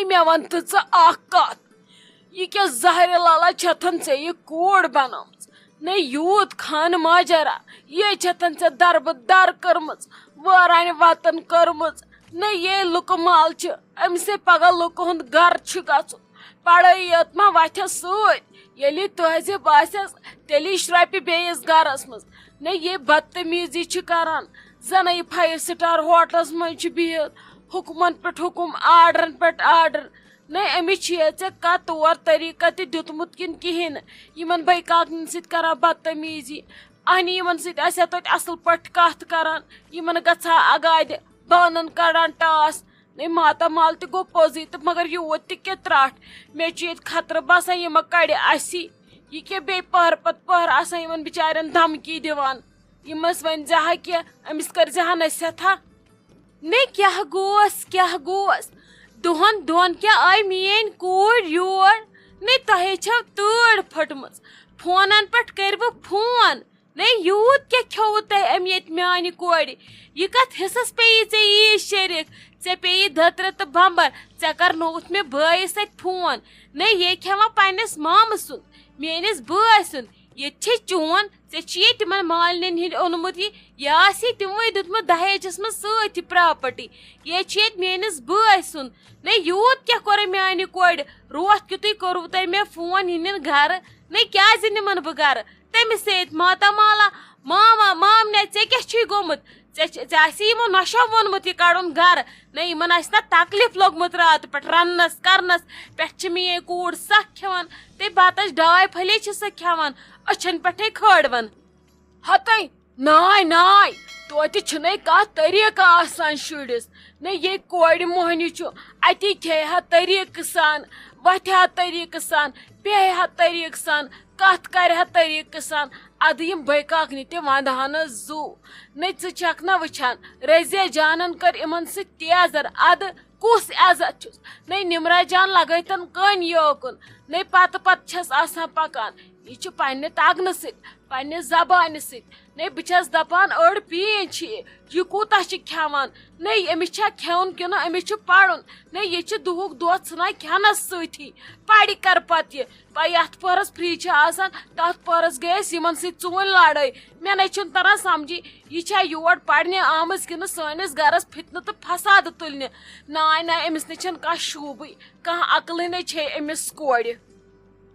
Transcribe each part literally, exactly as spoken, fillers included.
مےٚ وَن تہٕ ژٕ اَکھ کَتھ، یہِ کیٛاہ زہرِ لَلا چھَتھَن ژےٚ یہِ کوٗر بَنٲومٕژ؟ نے یوٗت خانہٕ ماجرا، یہِ چھَتھَن ژےٚ دَربہٕ دَر کٔرمٕژ، وٲرانہِ وَتَن کٔرمٕژ۔ نے یے لُکہٕ مال چھِ، أمِس ہے پَگاہ لُکہٕ ہُنٛد گَرٕ چھُ گژھُن۔ پَڑٲے یٲژ ما وَتھٮ۪س سۭتۍ؟ ییٚلہِ یہِ تہذیٖب آسٮ۪س، تیٚلہِ یہِ شرٛۄپہِ بیٚیِس گَرَس منٛز۔ نے یہِ بدتمیٖزی چھِ کَران، زَنہٕ یہِ فایِو سٹار ہوٹلَس منٛز چھِ بِہِتھ، حُکمَن پٮ۪ٹھ حُکُم، آرڈرَن پٮ۪ٹھ آرڈر۔ نے أمِس چھِ یہِ ژےٚ کانٛہہ طور طریٖقہ تہِ دیُتمُت کِنہٕ کِہیٖنۍ نہٕ؟ یِمَن بٲے کاکنٮ۪ن سۭتۍ کَران بدتمیٖزی، اَہنہِ یِمَن سۭتۍ آسہِ ہا توتہِ اَصٕل پٲٹھۍ کَتھ کَران، یِمَن گژھِ ہا اَگادِ بانَن کَڑان ٹاس۔ نے ماتامال تہِ گوٚو پوٚزٕے تہٕ مگر یوٗت تہِ کیٛاہ ترٛٹھ؟ مےٚ چھُ ییٚتہِ خطرٕ باسان یہِ ما کَڑِ اَسی۔ یہِ کیٛاہ بیٚیہِ پٔہر پتہٕ پٔہر آسان یِمن بِچارٮ۪ن دھمکی دِوان؟ یِمس ؤنۍ زِ ہا کینٛہہ، أمِس کٔرۍ زِ ہا نصیحت ہا۔ نے کیٛاہ گوس، کیٛاہ گوس؟ دۄہن دۄہن کیٛاہ آیہِ میٛٲنۍ کوٗر یور؟ نے تۄہے چھو تۭر پھٔٹمٕژ۔ فونن پٮ۪ٹھ کٔرِوٕ فون۔ نے یوٗت کیٛاہ کھیوٚوُ تۄہہِ أمۍ ییٚتہِ میٛانہِ کورِ؟ یہِ کتھ حصس پیٚیی ژےٚ ییٖژ شیٚرِکھ؟ ژےٚ پیٚیی دٔترٕ تہٕ بمبر۔ ژےٚ کرنووُتھ مےٚ بٲیِس سۭتۍ فون۔ نے یے کھٮ۪وان پننِس مامہٕ سُنٛد، میٛٲنِس بٲے سُنٛد۔ ییٚتہِ چھے چون، ژےٚ چھُیے تِمن مالنٮ۪ن ہِنٛدۍ اوٚنمُت یہِ۔ یہِ آسی تِموٕے دیُتمُت دہیجس منٛز سۭتۍ یہِ پراپرٹی۔ یے چھُ ییٚتہِ میٛٲنِس بٲے سُنٛد۔ نے یوٗت کیٛاہ کوٚر أمۍ میٛانہِ کورِ؟ روتھ کیُتھُے کوٚروٕ تۄہہِ مےٚ فون یہِ نِن گرٕ۔ نے کیٛازِ نِمن بہٕ گرٕ؟ تٔمِس سۭتۍ ماتامالا، ماما، مامنہِ، ژےٚ کیٛاہ چھُے گوٚمُت؟ ژےٚ چھِ، ژےٚ آسی یِمو نۄشو ووٚنمُت یہِ کَڑُن گَرٕ۔ نہ، یِمَن آسہِ نہ تکلیٖف لوٚگمُت راتہٕ پٮ۪ٹھ رَننَس کَرنَس پٮ۪ٹھ۔ چھِ میٛٲنۍ کوٗر سۄ کھٮ۪وان، تہٕ بَتَس ڈاے پھٔلی چھِ سۄ کھٮ۪وان، أچھَن پٮ۪ٹھَے کھٲڑوَن۔ ہَتَے، ناے، ناے، توتہِ چھُنَے کانٛہہ طریٖقہٕ آسان شُرِس۔ نہ، یے کورِ موہنیوٗ چھُ، اَتی کھیٚیہِ ہا طریٖقہٕ سان، وۄتھِ ہا طریٖقہٕ سان، بیٚہہِ ہا طریٖقہٕ سان، کتھ کرِ ہا طریٖقہٕ سان۔ ادٕ یِم بٲے کاکنہِ تہِ ونٛدٕ ہنس زُو۔ نے ژٕ چھکھ نہ وٕچھان، رضیہ جانن کٔر یِمن سۭتۍ تیزر۔ ادٕ کُس عزت چھُس؟ نے نمرہ جان لگٲوتن کٔنۍ یوکُن۔ نے پتہٕ پتہٕ چھس آسان پکان۔ یہِ چھُ پننہِ تگنہٕ سۭتۍ، پننہِ زبانہِ سۭتۍ۔ نے بہٕ چھس دپان، أڑ پیٖنتۍ چھِ یہِ، یہِ کوٗتاہ چھِ کھٮ۪وان؟ نے أمِس چھا کھٮ۪وُن کِنہٕ أمِس چھُ پرُن؟ نے یہِ چھِ دُہُک دۄہ ژھٕنان کھٮ۪نس سۭتی۔ پرِ کر پتہٕ یہِ؟ پَے یَتھ پٔہرَس free چھِ آسان، تَتھ پٔہرَس گٔیَس یِمَن سۭتۍ ژوٗنٛلۍ لَڑٲے۔ مےٚ نَے چھُنہٕ تَران سَمجھی، یہِ چھا یور پَرنہِ آمٕژ کِنہٕ سٲنِس گَرَس فِتنہٕ تہٕ فساد تُلنہِ؟ ناے ناے، أمِس نَے چھَنہٕ کانٛہہ شوٗبٕے، کانٛہہ عقلٕے نَے چھے أمِس کورِ۔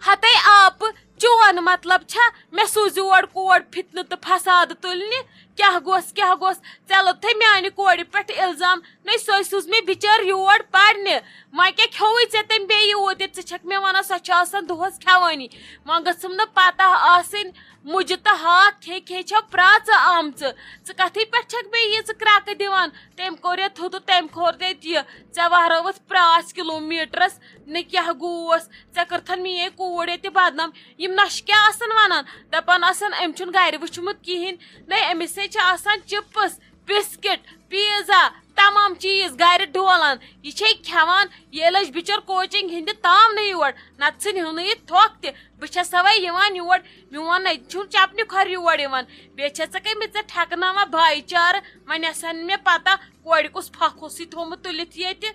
ہَتَے آپہٕ، چون مطلب چھا مےٚ سوٗز یور کور فِتنہٕ تہٕ فساد تُلنہِ؟ کیٛاہ گوٚژھ، کیٛاہ گوٚژھ؟ ژےٚ لوٚتھَے میٛانہِ کورِ پٮ۪ٹھ اِلزام۔ نَے سۄے سوٗز مےٚ بِچٲر یور پَرنہِ۔ وۄنۍ کیٛاہ کھیوٚوُے ژےٚ تٔمۍ بیٚیہِ یوٗت ییٚتہِ؟ ژٕ چھَکھ مےٚ وَنان سۄ چھِ آسان دۄہَس کھٮ۪وٲنی۔ وۄنۍ گٔژھٕم نہٕ پَتہ آسٕنۍ، مُجہِ تہٕ ہاکھ کھے کھے چھَو پرٛاژٕ آمژٕ۔ ژٕ کَتھٕے پٮ۪ٹھ چھَکھ بیٚیہِ ییٖژٕ کرٛٮ۪کہٕ دِوان؟ تٔمۍ کوٚر یَتھ تھوٚد تہٕ تٔمۍ کھور ییٚتہِ یہِ۔ ژےٚ وَہرٲوٕتھ پرٛاژھ کِلوٗ میٖٹرَس، نہٕ کیٛاہ گوس؟ ژےٚ کٔرتھَن میٛٲنۍ کوٗر ییٚتہِ بدنام۔ یِم نۄشہِ کیٛاہ آسَن وَنان؟ دَپان آسَن، أمۍ چھُنہٕ گَرِ وٕچھمُت کِہیٖنۍ۔ نَے، أمِس ہے چھِ آسان chips، biscuit، pizza، تمام چیٖز گرِ ڈولان۔ یہِ چھے کھٮ۪وان، ییٚلہِ أسۍ بِچٲر coaching ہِنٛدِ تام نہٕ یور، نتہٕ ژھٕنہِ ہُنہٕ یہِ تھۄکھ تہِ۔ بہٕ چھَسَوَے یِوان یور، میون نَے چھُم چپنہِ کھۄر یور یِوان۔ بیٚیہِ چھَسَکھ أمِس ژےٚ ٹھٮ۪کناوان بھایی چارٕ، وۄنۍ آسہِ ہا نہٕ مےٚ پتہ کورِ کُس پھکھ اوسُے تھوٚمُت تُلِتھ ییٚتہِ۔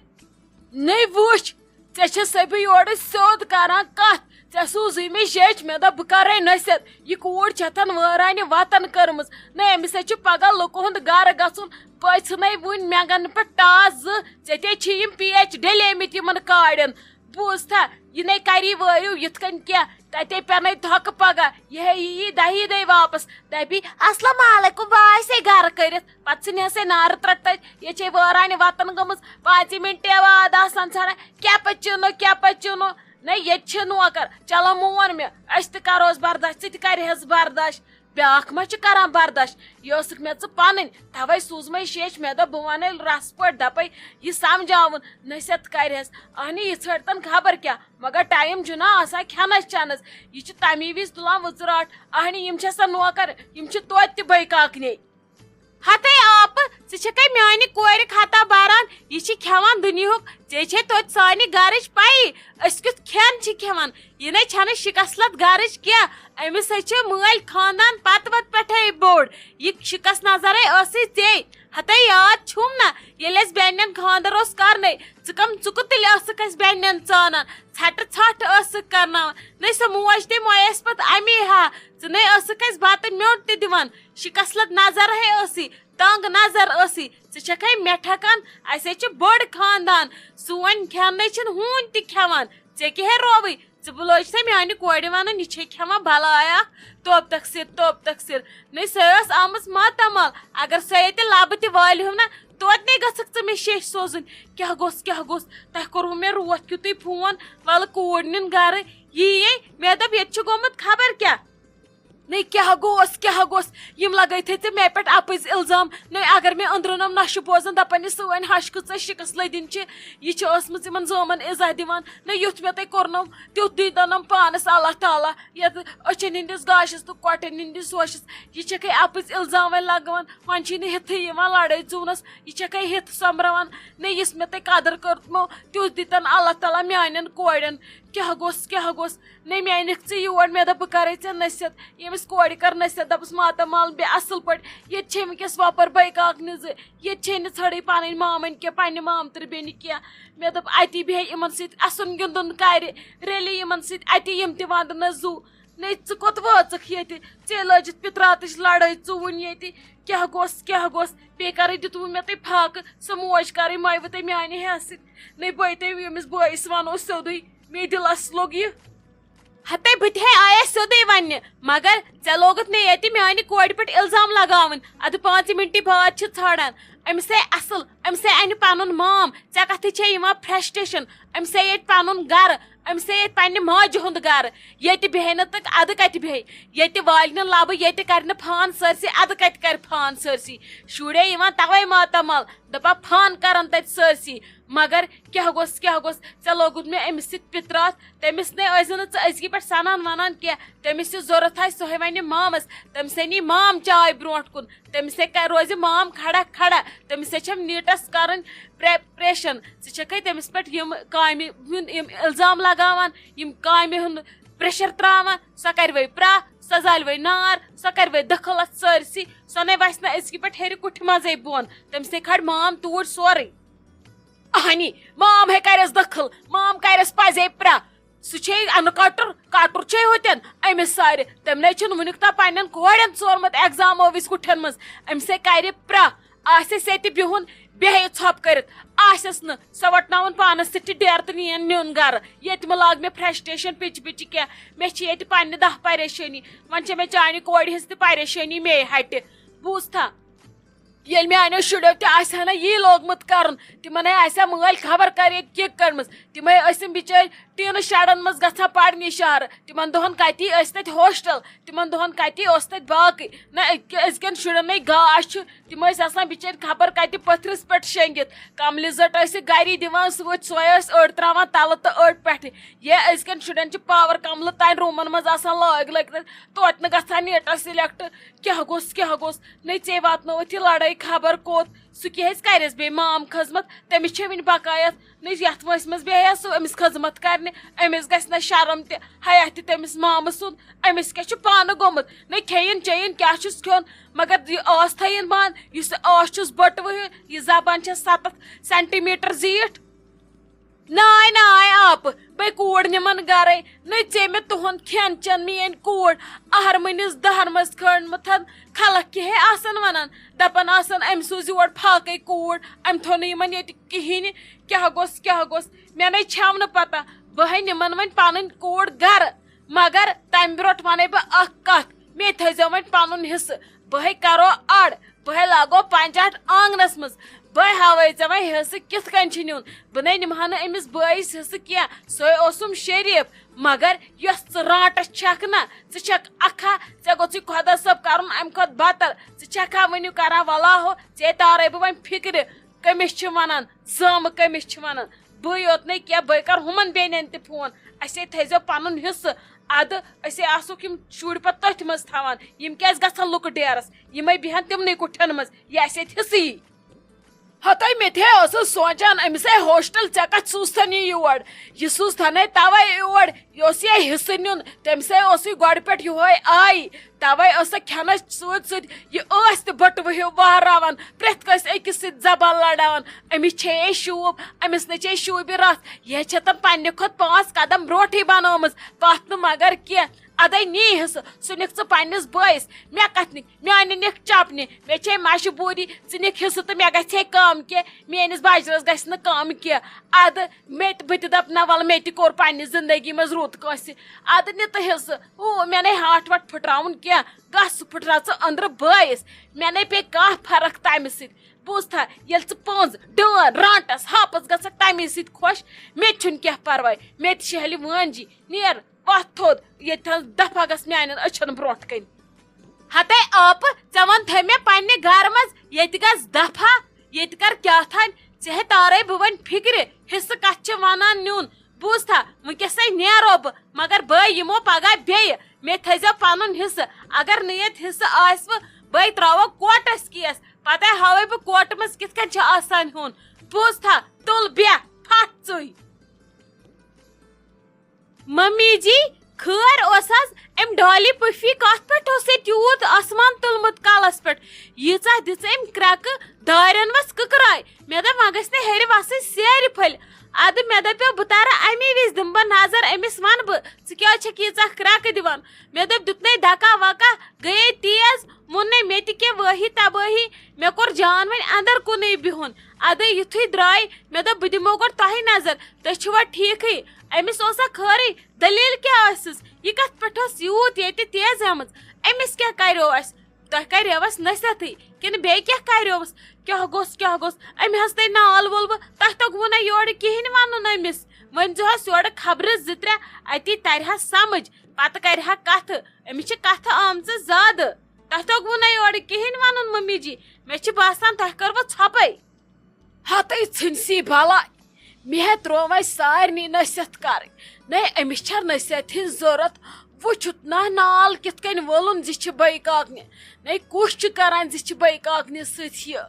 نٔے وٕچھ، ژےٚ چھےٚ سبہِ یورٕ سیوٚد کران کتھ۔ ژےٚ سوٗزٕے مےٚ شیٚچھ، مےٚ دوٚپ بہٕ کرے نصیحت۔ یہِ کوٗر چھےٚ تھن وٲرانہِ وطن کٔرمٕژ۔ نہ، أمِس ہے چھُ پگاہ لُکہٕ ہُنٛد گرٕ گژھُن۔ پٔژھۍ نَے وُنۍ مٮ۪نٛگن پٮ۪ٹھ ٹاس زٕ۔ ژےٚ تے چھی یِم پیچ ڈلیمٕتۍ یِمن کاڑٮ۪ن۔ بوٗزتھا، یہِ نَے کری وٲرِو یِتھ کٔنۍ کینٛہہ۔ تَتے پٮ۪نَے دھۄکہٕ پگاہ۔ یہِ ہے یی دَہی دۄہہِ واپس۔ دَپی، "السلام علیکم، بہٕ آیسے گرٕ کٔرِتھ۔" پتہٕ ژھٕنہِ ہسے نارٕ ترٛٹھ تَتہِ۔ ییٚتہِ چھے وٲرانہِ وطن گٔمٕژ۔ پانٛژِ مِنٹہِ واد آسان ژھانٛڈان، "کیٛاہ پَتہٕ چُنو، کیٛاہ پَتہٕ چُنو؟" نہ، ییٚتہِ چھِ نوکر۔ چلو مون مےٚ، أسۍ تہِ کروس برداش، ژٕ تہِ کرِہَس برداش۔ بیٛاکھ ما چھُ کران برداش؟ یہِ ٲسٕکھ مےٚ ژٕ پنٕنۍ، توے سوٗزمَے شیٚچھ۔ مےٚ دوٚپ، بہٕ وَنَے رَسہٕ پٲٹھۍ، دَپَے، یہِ سمجھاوُن، نصیحت کرِہَس۔ اہنہِ، یہِ ژھٲرتن خبر کیٛاہ، مگر ٹایم چھُنہ آسان کھٮ۪نَس چٮ۪نَس۔ یہِ چھِ تَمی وِزِ تُلان وٕژراٹھ۔ اہنہِ، یِم چھِ سا نوکر، یِم چھِ توتہِ تہِ بٔے کاکنہِ۔ ہتے آپہٕ، ژٕ چھکھے میانہِ کورِ خطا باران، یہِ چھِ کھٮ۪وان دُنیہُک، ژےٚ چھے توتہِ سانہِ گرٕچ پَیی، أسۍ کیُتھ کھٮ۪ن چھِ کھٮ۪وان۔ یہِ نے چھنہٕ شکست گرٕچ کینٛہہ، أمِس ہے چھِ مٲلۍ خاندان پتہٕ وتہٕ پٮ۪ٹھے بوٚڑ، یہِ شکست نظرے ٲسٕے ژے۔ ہتے یاد چھُم نہ، ییٚلہِ اَسہِ بیٚنٮ۪ن خانٛدر اوس کرنَے، ژٕ کم، ژٕ کوٚت تیٚلہِ ٲسٕکھ اَسہِ بیٚنٮ۪ن ژانان؟ ژھٹہٕ ژھٹھ ٲسٕکھ کرناوان۔ نَے سۄ موج تہِ مۄیَس پتہٕ اَمی ہا۔ ژٕ نَے ٲسٕکھ اَسہِ بتہٕ میوٚنٛڈ تہِ دِوان، شِکسلت نظر ہے ٲسٕے، تنگ نظر ٲسٕے۔ ژٕ چھکھے مےٚ ٹھکان، اَسہِ ہے چھِ بٔڑ خاندان، سون کھٮ۪ن نَے چھِنہٕ ہوٗنۍ تہِ کھٮ۪وان۔ ژےٚ کیٛاہ ہے رووٕے؟ ژٕ بُلٲے چھِ سا میانہِ کورِ ونان، یہِ چھے کھٮ۪وان بلایا، توب تقصیر، توب تقصیر۔ نَے سۄ ٲس آمٕژ ماتامال، اگر سۄ ییٚتہِ لبہٕ تہِ والہِ ہم نا، توتہِ نے گٔژھکھ ژٕ مےٚ شیٚش سوزٕنۍ۔ کیٛاہ گوٚژھ، کیٛاہ گوٚژھ؟ تۄہہِ کوٚروٕ مےٚ روتھ کیُتُے فون، ولہٕ کوٗر نِن گرٕ۔ یی یے، مےٚ دوٚپ ییٚتہِ چھُ گوٚمُت خبر کیٛاہ۔ نَے کیٛاہ گوٚوس، کیٛاہ گوٚوس؟ یِم لگٲے تھے ژےٚ مےٚ پٮ۪ٹھ اپٕزۍ الزام۔ نَے اگر مےٚ أنٛدرٕ نۄم نۄشہِ بوزن، دپان یہِ سٲنۍ ہش کۭژاہ شِکس لٔدِنۍ چھِ، یہِ چھِ ٲسمٕژ یِمن زٲمن ایزا دِوان۔ نَے یُتھ مےٚ تۄہہِ کوٚرنو، تیُتھ دیٖتو نۄم پانس اللہ تعالیٰ۔ یتھ أچھن ہٕنٛدِس گاشس تہٕ کۄٹھٮ۪ن ہٕنٛدِس ہوشس۔ یہِ چھکھے اپٕزۍ الزام وۄنۍ لگاوان، وۄنۍ چھے نہٕ ہیٚتھٕے یِوان لڑٲے ژوٗنس، یہِ چھکھے ہیٚتھ سۄمبراوان۔ نَے یُس مےٚ تۄہہِ قدر کٔرمو، تیُتھ دیٖتن اللہ تعالیٰ میانٮ۪ن کورٮ۪ن۔ کیٛاہ گوٚژھ، کیٛاہ گوٚژھ؟ نَے مےٚ أنِکھ ژٕ یور، مےٚ دوٚپ بہٕ کرے ژےٚ نصیحت۔ ییٚمِس کورِ کٔر نصیحت، دوٚپُس ماتامال بیٚہہ اصل پٲٹھۍ، ییٚتہِ چھے وٕنکیٚس وۄپر بٲے کاکنہِ زٕ، ییٚتہِ چھے نہٕ ژھٲڑٕے پنٕنۍ مامٕنۍ کینٛہہ، پننہِ مامتٕر بیٚنہِ کینٛہہ۔ مےٚ دوٚپ اتی بیٚہہِ یِمن سۭتۍ، اسُن گِنٛدُن کرِ، رٔلہِ یِمن سۭتۍ، اتی یِم تہِ ونٛدنس زُو۔ نَے ژٕ کوٚت وٲژٕکھ ییٚتہِ؟ ژےٚ لٲجِتھ پِتراتٕچ لڑٲے ژوٗنۍ ییٚتہِ۔ کیٛاہ گوٚژھ، کیٛاہ گوٚژھ؟ بیٚیہِ کرے دیُتوٕ مےٚ تۄہہِ فاقہٕ، سۄ موج کرٕنۍ مۄیوٕ تۄہہِ میانہِ حیثہٕ سۭتۍ۔ نَے بٲے تۄہہِ ییٚمِس بٲیِس ونو سیوٚدُے، مے دِلس لوٚگ یہِ۔ ہتے بہٕ تہِ ہے آیس سیوٚدُے وننہِ، مگر ژےٚ لوگُتھ مےٚ ییٚتہِ میانہِ کورِ پٮ۪ٹھ الزام لگاوٕنۍ۔ ادٕ پانٛژِ منٹہِ بعد چھِ ژھانڈان۔ أمِس ہے اصل، أمِس ہے انہِ پنُن مام، ژےٚ کتھٕے چھے یِوان فرسٹریشن؟ أمِس ہے ییٚتہِ پنُن گرٕ، أمِس ہے ییٚتہِ پننہِ ماجہِ ہُنٛد گرٕ۔ ییٚتہِ بیٚہہِ نہٕ تہٕ ادٕ کتہِ بیٚہہِ؟ ییٚتہِ والہِ نہٕ لبہٕ، ییٚتہِ کرِ نہٕ فان سٲرسٕے، ادٕ کتہِ کرِ فان سٲرسٕے؟ شُرے یِوان توے ماتامال، دپان فان کرن تتہِ سٲرسٕے۔ مگر کیٛاہ گوٚژھ، کیٛاہ گوٚژھ؟ ژےٚ لوگُت مےٚ أمِس سۭتۍ پِتراتھ۔ تٔمِس نے ٲسۍ زِ نہٕ ژٕ أزکی پٮ۪ٹھ سنان ونان کینٛہہ۔ تٔمِس یہِ ضروٗرت آسہِ، سُہ ہے ونہِ مامس۔ تٔمِس ہے نی مام چاے برونٛٹھ کُن۔ تٔمِس ہے کر-، روزِ مام کھڑا کھڑا۔ تٔمِس ہے چھم نیٖٹس کرٕنۍ پریپریشن۔ ژٕ چھکھے تٔمِس پٮ۪ٹھ یِم کامہِ ہُنٛد، یِم الزام لگاوان، یِم کامہِ ہُنٛد پریشر تراوان۔ سۄ کرِ وۄنۍ پرٛاہ، سۄ زالہِ وۄنۍ نار، سۄ کرِ وۄنۍ دخل اتھ سٲرسٕے۔ سۄ نے وسہِ نہٕ أزکی پٮ۪ٹھ ہیٚرِ کُٹھِ منٛزے بۄن۔ تٔمِس ہے کھڑِ مام توٗرۍ سورُے۔ اہنی، مام ہے کرٮ۪س دخل، مام کرٮ۪س پزے پرٛاہ۔ سُہ چھے انہٕ کٹُر، کٹُر چھے ہوتٮ۪ن أمِس سارِ۔ تٔمۍ نے چھُنہٕ وُنیُک تام پننٮ۪ن کورٮ۪ن ژورمُت ایگزام ٲوِس کُٹھٮ۪ن منٛز۔ أمِس ہے کرِ پرٛاہ۔ آسٮ۪س ییٚتہِ بِہُن، بیٚہہِ ژھۄپہٕ کٔرِتھ۔ آسٮ۪س نہٕ، سۄ وٹناوُن پانس سۭتۍ ڈیرٕ تہٕ نِیَن نیُن گرٕ۔ ییٚتہِ مہٕ لاگ مےٚ فرسٹریشن پِچہِ پِچہِ کینٛہہ۔ مےٚ چھِ ییٚتہِ پننہِ دہ پریشٲنی۔ وۄنۍ چھےٚ مےٚ چانہِ کورِ ہٕنٛز تہِ پریشٲنی مے ہٹہِ۔ بوٗزتھا؟ ییٚلہِ میانیو شُریو تہِ آسہِ ہا نہ یی لوگمُت کرُن، تِمن ہے آسہِ ہا مٲلۍ خبر کر ییٚتہِ کِک کٔرمٕژ۔ تِم ہے ٲسِم بِچٲرۍ ٹیٖنہٕ شڈن منٛز گژھان پرنہِ شہرٕ۔ تِمن دۄہن کتی ٲسۍ تتہِ ہاسٹل، تِمن دۄہن کتی اوس تتہِ باقٕے۔ نہ أزکہِ-، أزکٮ۪ن شُرٮ۪ن نے گاش چھُ، تِم ٲسۍ آسان بِچٲرۍ خبر کتہِ پٔتھرِس پٮ۪ٹھ شۄنگِتھ۔ کملہِ زٔٹ ٲسِکھ گری دِوان سۭتۍ، سۄے ٲسۍ أڑ تراوان تلہٕ تہٕ أڑ پٮ۪ٹھٕ۔ یے أزکٮ۪ن شُرٮ۪ن چھِ پاور کملہٕ تانۍ روٗمن منٛز آسان لٲگۍ لٲگۍ، توتہِ نہٕ گژھان نیٹس سِلیکٹ۔ کیٛاہ گوٚژھ، کیٛاہ گوٚژھ؟ نے ژےٚ واتنٲوتھ یہِ لڑٲے خبر کوٚت۔ سُہ کیٛاہ حظ کرٮ۪س بیٚیہِ مام خدمت؟ تٔمِس چھےٚ وٕنہِ بقایت۔ نہ یتھ وٲنٛسہِ منٛز بیٚہہِ ہا سُہ أمِس خدمت کرنہِ، أمِس گژھِ نہ شرم تہِ، حیا تہِ تٔمِس مامہٕ سُنٛد۔ أمِس کیٛاہ چھُ پانہٕ گوٚمُت؟ نہ کھیٚیِن چیٚیِن، کیٛاہ چھُس کھیوٚن؟ مگر یہِ ٲس تھٲیِن بنٛد، یُس یہِ ٲس چھُس بٔٹوٕ ہیوٗ، یہِ زبان چھےٚ ستتھ سینٹی میٹر زیٖٹھ۔ ناے ناے آپہٕ، بے کوٗر نِمن گرے۔ نہ ژےٚ مےٚ تُہُنٛد کھٮ۪ن چٮ۪ن میٲنۍ کوٗر اہرمٕنِس دہرمس کھٲنڈمُت۔ خلق کیٛاہ ہے آسن ونان، دپان آسن أمۍ سوٗز یور فاقے کوٗر، أمۍ تھوٚو نہٕ یِمن ییٚتہِ کِہیٖنۍ۔ کیٛاہ گوٚژھ، کیٛاہ گوٚژھ؟ مےٚ نے چھَم نہٕ پتہ۔ بہٕ ہے نِمن وۄنۍ پنٕنۍ کوٗر گرٕ، مگر تمہِ برونٛٹھ ونَے بہٕ اکھ کتھ، مےٚ تھٲیزیو وۄنۍ پنُن حصہٕ۔ بہٕ ہے کرو اڑ، بہٕ ہے لاگو پنچاٹ آنگنس منٛز۔ بہٕ ہے ہاوے ژےٚ وۄنۍ حصہٕ کِتھ کٔنۍ چھُ نیُن۔ بہٕ نے نِمہٕ ہا نہٕ أمِس بٲیِس حصہٕ کینٛہہ، سُے اوسُم شریٖف۔ مگر یۄس ژٕ رانٛٹس چھکھ نہ، ژٕ چھکھ اکھ ہا، ژےٚ گوٚژھُے خۄدا صٲب کرُن امہِ کھۄتہٕ بدتر۔ ژٕ چھکھ ہا وٕنیُک کران ولاہو، ژےٚ تارے بہٕ وۄنۍ فکرِ۔ کٔمِس چھِ ونان زامہٕ، کٔمِس چھِ ونان؟ بٕے یوت نے کینٛہہ، بٕے کرٕ ہُمن بیٚنٮ۪ن تہِ فون، اسے تھٲیزیو پنُن حصہٕ۔ ادٕ أسے آسوکھ یِم شُرۍ پتہٕ تٔتھۍ منٛز تھاوان، یِم کیازِ گژھن لُکہٕ ڈیرس؟ یِمے بیہن تِمنٕے کُٹھٮ۪ن منٛز، یہِ اسہِ ییٚتہِ حصہٕ یی۔ ہتے مےٚ تہِ ہے ٲسٕس سونٛچان، أمِس ہے ہوسٹل، ژےٚ کتھ سوٗزتھن یہِ یور؟ یہِ سوٗزتھن ہے توے یور، یہِ اوس یہِ حصہٕ نیُن، تٔمِس ہے اوسُے گۄڈٕ پٮ۪ٹھ یِہوے آے۔ توے ٲس سۄ کھٮ۪نس سۭتۍ سۭتۍ یہِ ٲس تہِ بٔٹوٕ ہیوٗ وہراوان، پرٛٮ۪تھ کٲنٛسہِ أکِس سۭتۍ زبان لڑاوان۔ أمِس چھے ہے شوٗب، أمِس نَے چھے شوٗبہِ رژھ، یہِ ہے چھےٚ تَن پننہِ کھۄتہٕ پانٛژھ قدم برونٛٹھٕے بنٲومٕژ، پتھ نہٕ مگر کینٛہہ۔ ادے نی حصہٕ، سُہ نِکھ ژٕ پننِس بٲیِس، مےٚ کتھ نِکھ؟ میانہِ نکھ چپنہِ، مےٚ چھے مجبوٗری، ژٕ نِکھ حصہٕ تہٕ مےٚ گژھِ ہے کم کینٛہہ، میٲنِس بجرس گژھِ نہٕ کم کینٛہہ۔ ادٕ مےٚ تہِ، بہٕ تہِ دپہٕ نہ، ولہٕ مےٚ تہِ کوٚر پننہِ زندگی منٛز رُت کٲنٛسہِ، ادٕ نہِ تہٕ حصہٕ۔ ہُہ، مےٚ نے ہاٹھ واٹھ پھٕٹراوُن کینٛہہ، گژھ سُہ پھٕٹراو ژٕ أنٛدرٕ بٲیِس، مےٚ نے پیٚیہِ کانٛہہ فرق تمہِ سۭتۍ۔ بوٗزتھا، ییٚلہِ ژٕ پٔنٛز، ڈٲر، رانٛٹس، ہاپس گژھکھ تمے سۭتۍ خۄش، مےٚ تہِ چھُنہٕ کینٛہہ پرواے، مےٚ تہِ چھِ ہلہِ وٲنجی، نیر، وۄتھ تھوٚد، ییٚتہِ تھاو دفعہ گژھ میانٮ۪ن أچھن برونٛٹھ کنہِ۔ ہتے آپہٕ، ژےٚ ووٚن تھٲے مےٚ پننہِ گرٕ منٛز، ییٚتہِ گژھ دفعہ، ییٚتہِ کر کیٛاہ تھانۍ، ژےٚ ہے تارے بہٕ وۄنۍ فکرِ، حصہٕ کتھ چھِ ونان نیُن۔ بوٗزتھا، وٕنکیٚسے نیرو بہٕ، مگر بٲے یِمو پگاہ بیٚیہِ، مےٚ تھٲیزیو پنُن حصہٕ، اگر نہٕ ییٚتہِ حصہٕ آسہِ وٕ، بٲے تراوو کوٹس کیس، پتے ہاوے بہٕ کوٹہٕ منٛز کِتھ کٔنۍ چھِ آسان ہیوٚن۔ بوٗزتھا، تُل بیٚہہ، پھٹھ ژٕے۔ ممی جی، خٲر اوس حظ؟ أمۍ ڈالی پُفی کتھ پٮ۪ٹھ اوس ییٚتہِ یوٗت آسمان تُلمُت کلس پٮ۪ٹھ؟ ییٖژاہ دِژ أمۍ کرٛٮ۪کہٕ، دارٮ۪ن ؤژھ کٕکراے۔ مےٚ دوٚپ، وۄنۍ گژھِ نہٕ ہیٚرِ وسٕنۍ سیرِ پھٔلۍ۔ ادٕ مےٚ دپیو، بہٕ ترٕ امی وِزِ دِمہٕ بہٕ نظر أمِس، ونہٕ بہٕ، ژٕ کیٛازِ چھکھ ییٖژاہ کرٛٮ۪کہٕ دِوان؟ مےٚ دوٚپ، دیُتنے دکا وکا، گٔیے تیز، ووٚننے مےٚ تہِ کینٛہہ وٲہی تبٲہی۔ مےٚ کوٚر جان وۄنۍ اندر کُنُے بِہُن۔ ادے یُتھُے درٛاے، مےٚ دوٚپ، بہٕ دِمو گۄڈٕ تۄہہِ نظر، تُہۍ چھِوا ٹھیٖکھٕے؟ أمِس اوسا خٲرٕے؟ دٔلیٖل کیٛاہ ٲسٕس؟ یہِ کتھ پٮ۪ٹھ ٲس یوٗت ییٚتہِ تیز آمٕژ؟ أمِس کیٛاہ کریو اَسہِ؟ تۄہہِ کریوس نصیحتٕے کِنہٕ بیٚیہِ کیٛاہ کریوس؟ کیٛاہ گوٚژھ، کیٛاہ گوٚژھ؟ أمۍ حظ تۄہہِ نال وولوٕ، تۄہہِ توٚگوُ نہ یورٕ کِہیٖنۍ وَنُن أمِس۔ ؤنۍ زِہوس یورٕ خبرٕ زٕ ترٛےٚ، اَتی تَرِ ہا سمٕجھ، پَتہٕ کَرِ ہا کَتھٕ۔ أمِس چھِ کَتھٕ آمژٕ زیادٕ۔ تۄہہِ توٚگوُ نہ یورٕ کِہیٖنۍ وَنُن مٔمی جی، مےٚ چھِ باسان تۄہہِ کٔروٕ ژھۄپَے۔ ہتٕے ژھٕنسی بلاے، مےٚ ہے ترٲو وۄنۍ سارنٕے نصیحت کرٕنۍ۔ نے أمِس چھا نصیحت ہٕنٛز ضروٗرت؟ وٕچھُتھ نہ نال کِتھ کٔنۍ وولُن زِ چھِ بٔے کاکنہِ۔ نے کُس چھُ کران زِ چھِ بٔے کاکنہِ سۭتۍ یہِ؟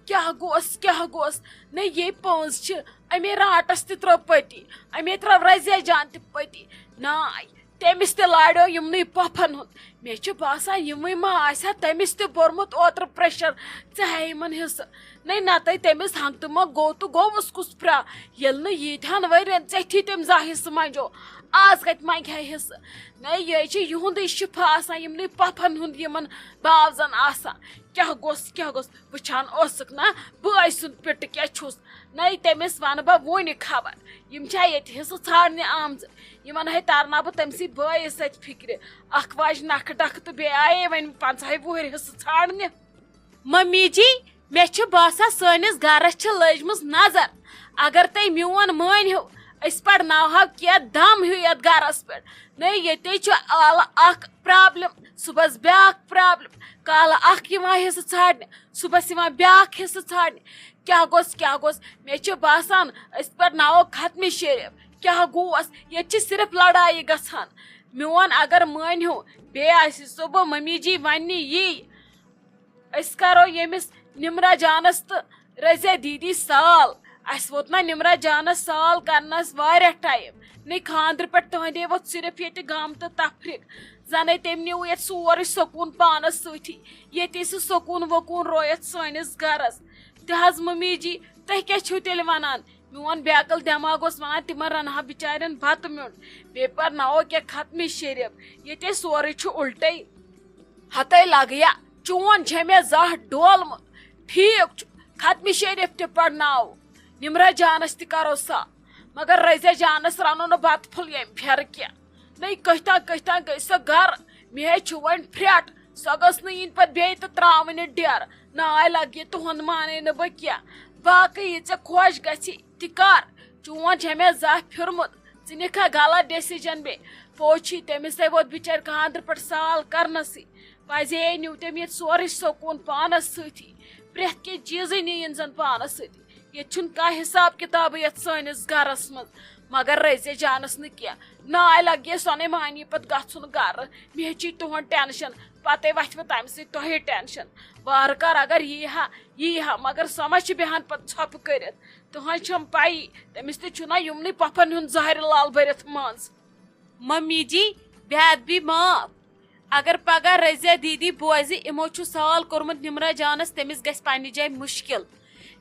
کیٛاہ گوٚس، کیٛاہ گوٚس؟ نے یے پونٛز چھِ، أمے رانٛٹس تہِ ترٲو پٔٹی، أمے ترٲو رزیا جان تہِ پٔٹی۔ ناے، تٔمِس تہِ لاریو یِمنٕے پۄپھن ہُنٛد۔ مےٚ چھُ باسان، یِموٕے ما آسہِ ہا تٔمِس تہِ بوٚرمُت اوترٕ پریشر، ژےٚ ہا یِمن حصہٕ۔ نے نتہٕ تٔمِس ہنٛگتہٕ منٛگ گوٚو تہٕ گوٚوُس کُس پھرٛا، ییٚلہِ نہٕ ییٖتہن ؤرین ژیٚتھی تٔمۍ زانٛہہ حصہٕ منٛجو۔ آز کتہِ منٛگہِ ہا حصہٕ؟ نے یہِ چھِ یِہُنٛدُے شفا آسان، یِمنٕے پۄپھن ہُنٛد یِمن باوزن آسان۔ کیٛاہ گوٚژھ، کیٛاہ گوٚژھ؟ وٕچھان اوسُکھ نا بٲے سُنٛد پِٹہٕ کیٛاہ چھُس؟ نے تٔمِس ونہٕ بہٕ وُنہِ خبر۔ یِم چھا ییٚتہِ حصہٕ ژھانٛڈنہِ آمژٕ؟ یِمن ہے ترناو بہٕ تٔمسٕے بٲیِس سۭتۍ فِکرِ۔ اکھ واجہِ نکھٕ ڈکھٕ تہٕ بیٚیہِ آیے وۄنۍ پنٛژاہے وُہٕرۍ حصہٕ ژھانٛڈنہِ۔ ممی جی، مےٚ چھُ باسان سٲنِس گرس چھِ لٔجمٕژ نظر۔ اگر تُہۍ میون مٲنۍ ہِو، أسۍ پرناوہو کینٛہہ دم ہیوٗ یتھ گرس پٮ۪ٹھ۔ نے ییٚتے چھُ کالہٕ اکھ پرابلم، صُبحس بیٛاکھ پرابلم۔ کالہٕ اکھ یِوان حصہٕ ژھانٛڈنہِ، صُبحس یِوان بیٛاکھ حصہٕ ژھانٛڈنہِ۔ کیٛاہ گوٚژھ، کیٛاہ گوٚژھ؟ مےٚ چھُ باسان، أسۍ پرناوو ختمِ شریف۔ کیٛاہ گوٚوس؟ ییٚتہِ چھِ صرف لڑایہِ گژھان۔ میون اگر مٲنۍ ہیوٗ، بیٚیہِ آسہِ صُبح ممی جی وننہِ یی۔ أسۍ کرو ییٚمِس نمرہ جانس تہٕ رضیہ دیدی سال۔ اسہِ ووت نہ نمرہ جانس سال کرنس واریاہ ٹایم۔ نے خاندرٕ پٮ۪ٹھ تُہندے ووت صرف ییٚتہِ غم تہٕ تفریق۔ زنے تٔمۍ نیوٗ ییٚتہِ سورُے سکوٗن پانس سۭتی۔ ییٚتے سُہ سکوٗن وکوٗن رویتھ سٲنِس گرس۔ تہِ حظ ممی جی، تُہۍ کیٛاہ چھِو تیٚلہِ ونان؟ میون بیقل دٮ۪ماغ اوس ونان، تِمن رنہٕ ہا بچارٮ۪ن بتہٕ میوٚنٛڈ، بیٚیہِ پرناوو کینٛہہ ختمِ شریف۔ ییٚتہِ سورُے چھُ الٹے۔ ہتے لگیا، چون چھے مےٚ زاہ ڈولمُت۔ ٹھیٖک چھُ، ختمِ شریف تہِ پرناوو، نمرہ جانس تہِ کرو سا، مگر رضیہ جانس رنو نہٕ بتہٕ پھوٚل ییٚمہِ پھیرٕ کینٛہہ۔ نٔے کٔتھۍ تام کٔتھۍ تام گٔے سۄ گرٕ۔ مےٚ ہے چھُ وۄنۍ پھرٛٹھ۔ سۄ گٔژھ نہٕ یِنۍ پتہٕ بیٚیہِ تہٕ ترٛاوٕنۍ یہِ ڈیرٕ۔ ناے لگہِ تُہُنٛد مانے نہٕ بہٕ کینٛہہ۔ باقٕے یہِ ژےٚ خۄش گژھی تہِ کر۔ چون چھےٚ مےٚ زانٛہہ پھیُرمُت۔ ژٕ نِکھا غلط ڈیسیجن بیٚیہِ۔ پوٚز چھی، تٔمِس ہے ووت بِچارِ خانٛدرٕ پٮ۪ٹھ سال کرنَسٕے۔ پزے ہے نیوٗ تٔمۍ ییٚتہِ سورُے سکوٗن پانس سۭتی۔ پرٛٮ۪تھ کینٛہہ چیٖزٕے نِیِن زن پانس سۭتی۔ ییٚتہِ چھُنہٕ کانٛہہ حساب کتابٕے یتھ سٲنِس گرس منٛز، مگر رزیہ جانس نہٕ کینٛہہ۔ ناے لگہِ سۄنے مانی پتہٕ گژھُن گرٕ۔ مےٚ چھُے تُہُنٛد ٹینشن، پتے وتھِ وۄنۍ تمہِ سۭتۍ تۄہے ٹینشن۔ وارٕ کار اگر یی ہا، یی ہا، مگر سۄ ما چھِ بیہان پتہٕ ژھۄپہٕ کٔرِتھ؟ تُہنٛز چھم پیی، تٔمِس تہِ چھُنہ یِمنٕے پۄپھن ہُنٛد زہرِ لال بٔرِتھ منٛز۔ ممی جی، بے ادبی معاف۔ اگر پگاہ رضیہ دیدی بوزِ، یِمو چھُ سال کوٚرمُت نمرہ جانس، تٔمِس گژھِ پننہِ جایہِ مشکل۔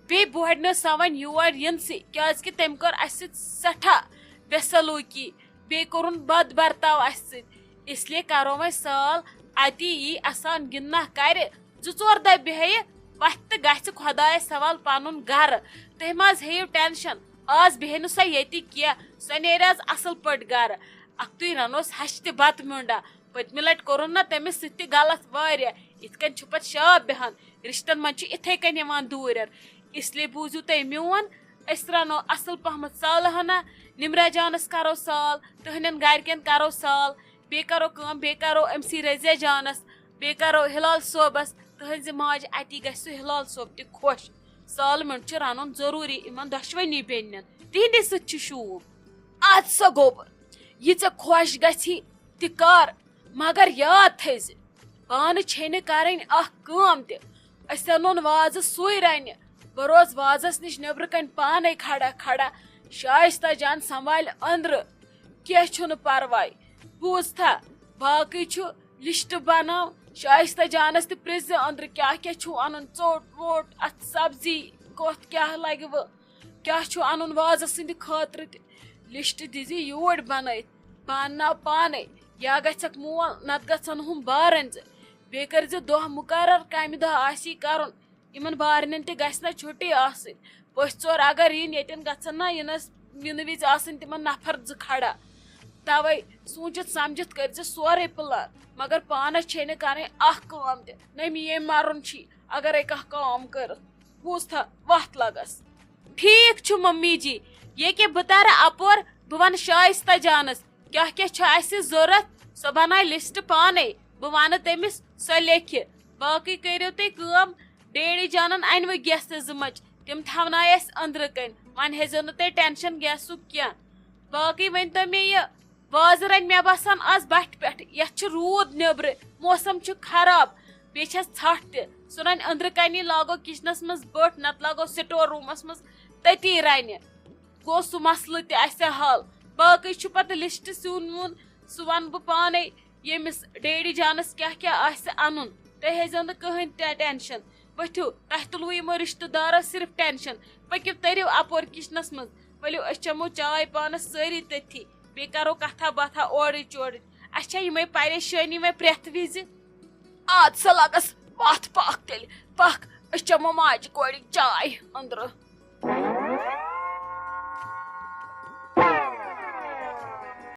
بیٚیہِ بوہڑِ نہٕ سۄ وۄنۍ یور یِنسٕے، کیازِ کہِ تٔمۍ کٔر اسہِ سۭتۍ سٮ۪ٹھاہ بے سلوٗکی، بیٚیہِ کوٚرُن بد برتاو اسہِ سۭتۍ۔ اس لیے کرو وۄنۍ سال اتی، یی اسان گِنٛدنہ کرِ، زٕ ژور دۄہ بیٚہہِ، وتھِ تہٕ گژھِ خۄدایس حوال پنُن گرٕ۔ تُہۍ مہ حظ ہیٚیِو ٹینشن، آز بیٚہہِ نہٕ سۄ ییٚتہِ کینٛہہ، سۄ نیرِ آز اصل پٲٹھۍ گرٕ۔ اکھتُے رنوس ہشہِ تہِ بتہٕ میوٚنڈا۔ پٔتمہِ لٹہِ کوٚرُن نہ تٔمِس سۭتۍ تہِ غلط واریاہ۔ یِتھ کٔنۍ چھُ پتہٕ شاپ بیہان، رشتن منٛز چھُ اِتھے کٔنۍ یِوان دوٗرٮ۪ر۔ اس لیے بوٗزِو تُہۍ میون، أسۍ رنو اصل پہمتھ سالہٕ ہنا، نمرہ جانس کرو سال، تُہنٛدٮ۪ن گرِکٮ۪ن کرو سال، بیٚیہِ کرو کٲم، بیٚیہِ کرو أمۍ سی رضیہ جانس، بیٚیہِ کرو ہلال صٲبس۔ تُہنٛزِ ماجہِ اتی گژھِ سُہ ہلال صٲب تہِ خۄش۔ سالہٕ میوٚنڈ چھُ رنُن ضروٗری یِمن دۄشوٕنی بیٚنٮ۪ن، تِہنٛدے سۭتۍ چھُ شوٗب۔ ادٕ سا گوٚبُر، یہِ ژےٚ خۄش گژھی تہِ کر، مگر یاد تھٲیزِ، پانہٕ چھے نہٕ کرٕنۍ اکھ کٲم تہِ۔ أسۍ انون وازٕ سُے رنہِ، بہٕ روزٕ وازس نِش نیبرٕ کنہِ پانے کھڑا کھڑا۔ شایستہ جان سنبھالہِ أنٛدرٕ، کینٛہہ چھُنہٕ پرواے۔ بوٗزتھا، باقٕے چھُ لسٹ بناو، شایستہ جانس تہِ پرٛژھ زِ أنٛدرٕ کیٛاہ کیٛاہ چھُو انُن، ژوٚٹ ووٚٹ، اتھ سبزی کوٚت کیٛاہ لگہِ وٕ، کیٛاہ چھُ انُن وازس سٕنٛدِ خٲطرٕ تہِ۔ لسٹ دِزِ یوٗرۍ بنٲیِتھ، بہٕ انناو پانے، یا گژھکھ مول، نتہٕ گژھن ہُم بارن زٕ۔ بیٚیہِ کٔرۍ زِ دۄہ مُقرر کمہِ دۄہ آسی کرُن، یِمن بارنٮ۪ن تہِ گژھِ نہ چھُٹی آسٕنۍ۔ پٔژھۍ ژور اگر یِن، ییٚتٮ۪ن گژھن نہ یِنس، یِنہٕ وِزِ آسٕنۍ تِمن نفر زٕ کھڑا۔ توے سوٗنچِتھ سمجھِتھ کٔرۍ زِ سورُے پلان، مگر پانس چھے نہٕ کرٕنۍ اکھ کٲم تہِ۔ نہ میٲنۍ مرُن چھی اگرے کانٛہہ کٲم کٔرٕتھ۔ بوٗزتھا، وتھ لگس۔ ٹھیک چھُ ممی جی، ییٚکیٛاہ بہٕ ترٕ اپور، بہٕ ونہٕ شایستہ جانس کیٛاہ کیٛاہ چھُ اسہِ ضروٗرت، سۄ بنایہِ لسٹ پانے، بہٕ ونہٕ تٔمِس، سۄ لیکھِ۔ باقٕے کٔرِو تُہۍ کٲم، ڈیڈی جانن انوٕ گیسہٕ زٕ مچ، تِم تھاونایہِ اسہِ أنٛدرٕ کنۍ، وۄنۍ ہیزیو نہٕ تُہۍ ٹینشن گیسُک کینٛہہ۔ باقٕے ؤنۍ تو مےٚ یہِ، بازر انہِ مےٚ باسان از بٹھِ پٮ۪ٹھ، یتھ چھُ روٗد نیبرٕ، موسم چھُ خراب، بیٚیہِ چھس ژھٹھ تہِ۔ سُہ رنہِ أنٛدرٕ کنی، لاگو کچنس منٛز بٔٹھ، نتہٕ لاگو سٹور روٗمس منٛز، تٔتی رنہِ۔ گوٚو سُہ مسلہٕ تہِ اسہِ حل۔ باقٕے چھُ پتہٕ لسٹ سیُن ویُن، سُہ ونہٕ بہٕ پانے ییٚمِس ڈیڈی جانس کیٛاہ کیٛاہ آسہِ انُن۔ تُہۍ ہیزیو نہٕ کٕہٕنۍ تہِ ٹینشن۔ ؤتھِو، تۄہہِ تُلوٕ یِمو رشتہٕ دارو صرف ٹینشن۔ پٔکِو، تٔرِو اپور کچنس منٛز۔ ؤلِو، أسۍ چمو چاے پانس سٲری تٔتھی، بیٚیہِ کرو کتھا باتھا اورٕچ یورٕچ۔ اسہِ چھا یِمے پریشٲنی وۄنۍ پرٛٮ۪تھ وِزِ؟ اد سا لگس وتھ، پکھ تیٚلہِ، پکھ، أسۍ چمو ماجہِ کورِ چاے أنٛدرٕ۔